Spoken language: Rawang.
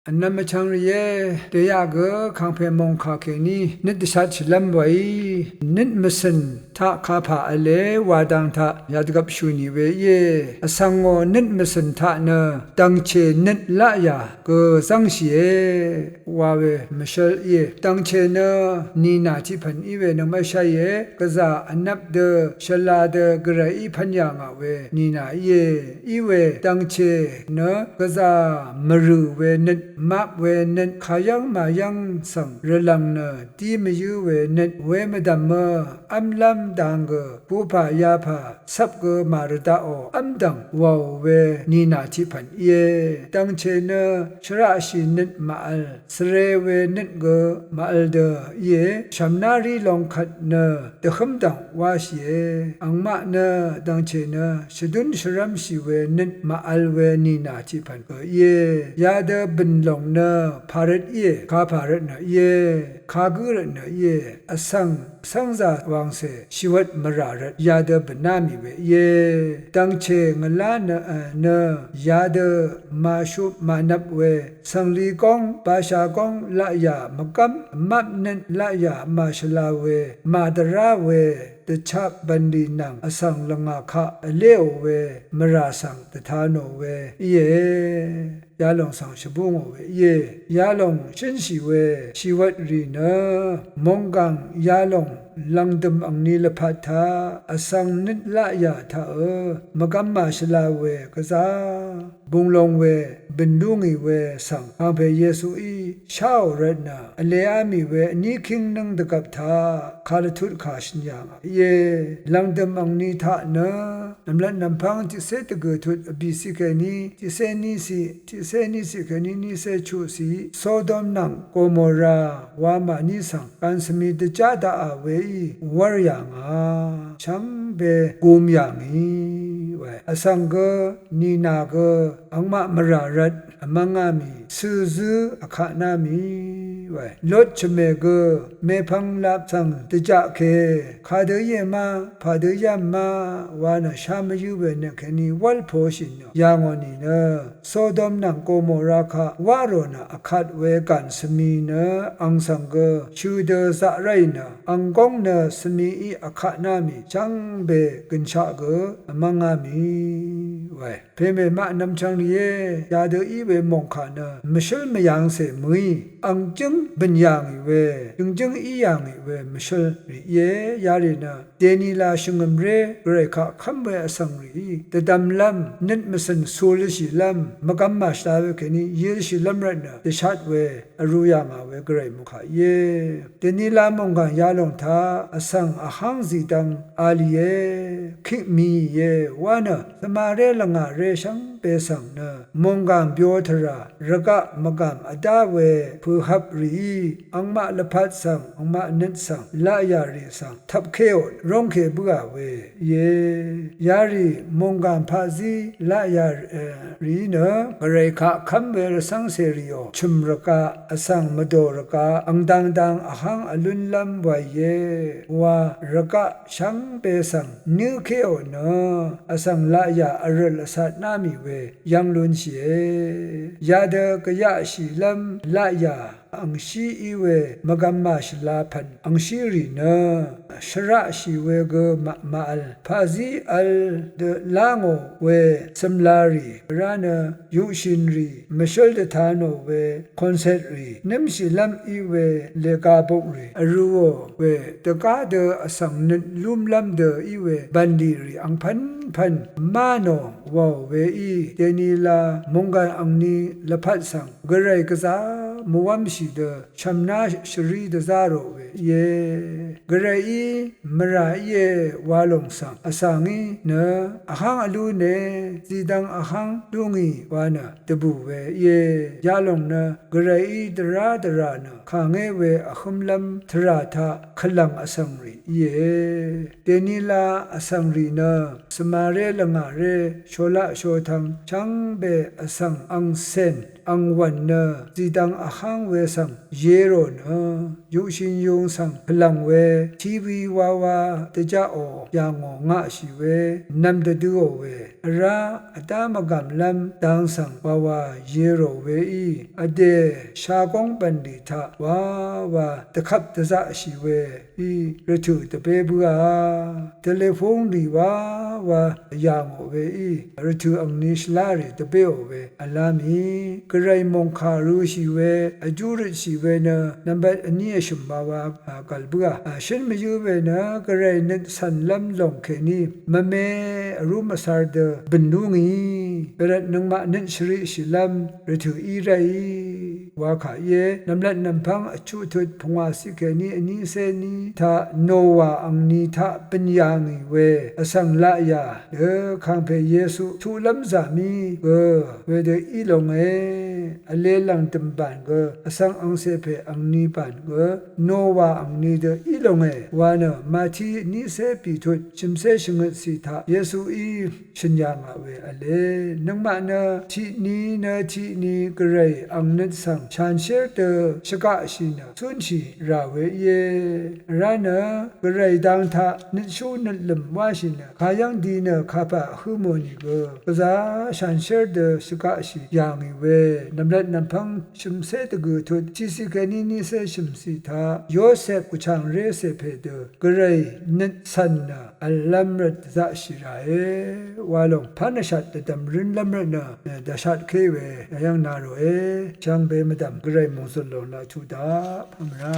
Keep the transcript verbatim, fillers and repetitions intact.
Vnvm vchvng rìé, dèyaq gø kàngpè mòngkà kèní nøt dvshatshìlv́m wèí, nøt mvcø̀n taq kapà v̄le wa dang taq yadvgvp shø̀ nì we íe. Vsvngò nøt mvcø̀n taq nø dv̀ngchè nøt laqyà gø zv́ngshìe wa we mvshǿl íe. Dv̀ngchè nø nìnà tiq pv̀n í we nøngmaq sháìe. Gvzà vnvp dø shvla dø Gvrayí pv́n yà ngà we nìnà íe. Í we dv̀ngchè nø gvzà mvrø̀ we nøt, map we nøt, kayv́ng mayv́ng svng rvlv̀ng nø dí mvyǿ we nøt, we mvdv̀mø v́mlv́m dang gø, bupà yapà cvp gø màrvdaqò v́mdv̀ng wàò we nìnà tiq pv̀n íe. Dv̀ngchè nø shvraqshì nøt màvl, svre we nøt gø màvl dø íe. Shv̀mná rí long kvt nø dvhǿm dv̀ng wáshìe. Angmaq nø dv̀ngchè nø shvdún shvrv́mshì we nøt màvl we nìnà tiq pv̀n gø íe. Yadø bø̀n lòng nø pàrøt íe, kapà rvtnø íe, kagǿ rvtnø íe. Vsvng cv́ngzà wàngcè shìwvt mvrà rvt yadø bø̀ná mì we íe. Dv̀ngchè ngvlá nø, e, nø yadø màshup mànvp we, cv̀ngli góng, basha góng laqyà mvgv́m, mvmap nøt laqyà màshvla we, màdvrá we, dvchap bv̀nlì nvng vsvng lvngà kaq vléò we, mvrà svng dvta nò we íe. Yalòng svng shvbú ngò we íe. Yalòng shǿnshì we shìwvt rì nø, mònggàng yalòng lv̀ngdø̀m angni lvpat taq vsvng nøt laqyà taqø mvgv́m màshvla we gvzá bung long we bø̀n lú ngì we svng kàngpè Yesuí sháò rvtnø vleá mì we vní kíngnǿng dvgvp taq kàlvtut kà shø̀n yà ngà íe. Lv̀ngdø̀m angni taq nø nv̀mlat nv̀mpv́ng tiqcé dvgø̀ tut vbìciq kèní tiqcé níciq, tiqcé níciq kèní nícé chuqciq, Sodom nvng Gomora wamà ní svng gànsvmì dvjá daqà weí wv́r yà ngà, shvngbe gum yà ngì we. Vsvng gø nìnà gø angmaq mvrà rvt vmv́ngá mì, cøzǿ vkatná mì we. Lot chø̀mè gø mèpvng lap svng dvjaqke, kadø íe ma, padø yv́m ma wa nø sha mvyǿ we nø kèní wv́l poshì nø yà ngò nìnø, Sodom nvng Gomora kaq wá rò nø vkat we gànsvmì nø ang svng gø shø dø zaq ráì nø, ang góng nø svmií vkatná mì shvngbe gø̀nshaq gø vmv́ngá mì we. Pèmè maq nvmchvng rìé, yadø í we mòngkà nø mvshǿl mvyvngcè mø̀í, ang jǿng bø̀n yà ngì we, jø̀ngjǿng í yà ngì we mvshǿl rì íe. Yarì nø dènila shvngø̀mré Gvray kaq kv́m we vsvng rìí, dvdvmlv́m, nøt mvcø̀n culvshìlv́m, mvgvm màshvla we kèní yilshìlv́m rvtnø dvshat we vrū yà ngà we Gvray mòngkà íe. Dènila mònggàng yalòng taq vsvng vháng zìdvng a lìe, kik mììe wa nø svmaré lvngàré shvngbe svng nø mònggàng byo tvrà rvgaq mvgàm vdá we pø̀hvp rìí, angmaq lvpat svng, angmaq nøt svng laqyà rì svng tvpkéò róngke bǿà we íe. Yarì mònggàng paqzí laqyà, e, rìí nø Gvray kaq kv́m we rvcv́ng cèrìò, chø̀m rvgaq, vsvng mvdò rvgaq, ang dang dang vháng vlúnlv́m wàìe wa rvgaq shvngbe svng nǿkéò nø vsvng laqyà vrø̀l vsatná mì we yv́ng lúnshìe. Yadø gvyaqshìlv́m laqyà angshí í we mvgvm màshvla pv̀n angshí rì nø shvraqshì we gø màvl, paqzí vl dø lá ngò we cø̀mlarì vrá nø yuqshìnrì mvshǿl dvta nò we koncetrì, nǿmshìlv́m í we legabukrì vrūò we dvgá dø vsvng nøt lúmlv́m dø í we bv̀nlì rì angpv́npv̀n má nò wàò weí, dènila mònggàng angni lvpat svng Gvray gvzá mvwv́mshì dø shv̀mná shvrí dvzá rò we íe. Gvrayí mvrà íe wa lòng svng vsvngí nø vháng vlúne, zìdvng vháng lú ngì wa nø dvbù we íe. Yalòng nø Gvrayí dvrá dvrà nø kàngé we vhǿmlv́m tvrà taq kvlv̀ng vsvng rì íe. Dènila vsvng rì nø svmaré lvngàré sholaq shotvng shvngbe vsvng angcèn ang wv̀n nø zìdvng vháng we svng yerò nø, yuqshìn yung svng pvlv̀ng we tiwi wawa dvjaqò yà ngò ngaqshì we nvm dvdøò we vrá vdá mvgàmlv́m dang svng wawa yerò weí vdè shagóng bv̀nlì taq wawa dvkvp dvzaqshì we í rvtø̀ dvbé bǿà. Telefon rì wawa yà ngò weí rvtø̀ angni shvlá rì dvbéò we vlá mì. Gvray mòngkà røshì we vjú røtshì we nø nvmbat vní vshø̀m wawa gv̀l bǿà. Shǿn mvyǿ we nø Gvray nøt cv̀nlv́m lòng kèní mvme vrúm vsar dø bø̀n lú ngì. Wervt nøngmaq nøt shvriqshìlv́m rvtø̀ í ráì wa kà íe. Nv̀mlat nv̀mpv́ng vchuq tut pungwà ciq kèní vnícé ní taq Nowa angni taq bø̀n yà ngì we vsvng laqyà dø kàngpè Yesu tuqlv́m zà mí gø wedø í longe. Vle lv̀ngdø̀m bàn gø vsvng angcè pè angni bàn gø Nowa angni dø í longe wa nø Mati vnícé pìtut shø̀mcé shvngøtcì taq Yesuí shø̀n yà ngà we v̄le. Nøngmaq nø tiqni nø tiqni Gvray ang nøt svng shanshér dø shvgaqshì nø cúnshì rà we íe. Vrá nø Gvray dang taq nøtshú nøtlø̀m wáshì nø kayv́ng di nø kapà vhǿ mò nìgø gvzà shanshér dø shvgaqshì yà ngì we. Nv̀mlat nv̀mpv́ng shø̀mcé dvgø̀ tut tiqciq kèní nícé shø̀mcì taq Yosep gvchàngré cè pè dø Gvray nøt cv̀n nø v̀llv́m rvt dvzaqshì ràe wa lòng pán vshat dvdv̀m rǿnlv́m rvtnø dvshatké we yayv́ng na ròe. Shvngbe mvdv̀m Gvray mòngzø̀l lòng laq tuq daq pv́ng mvrá.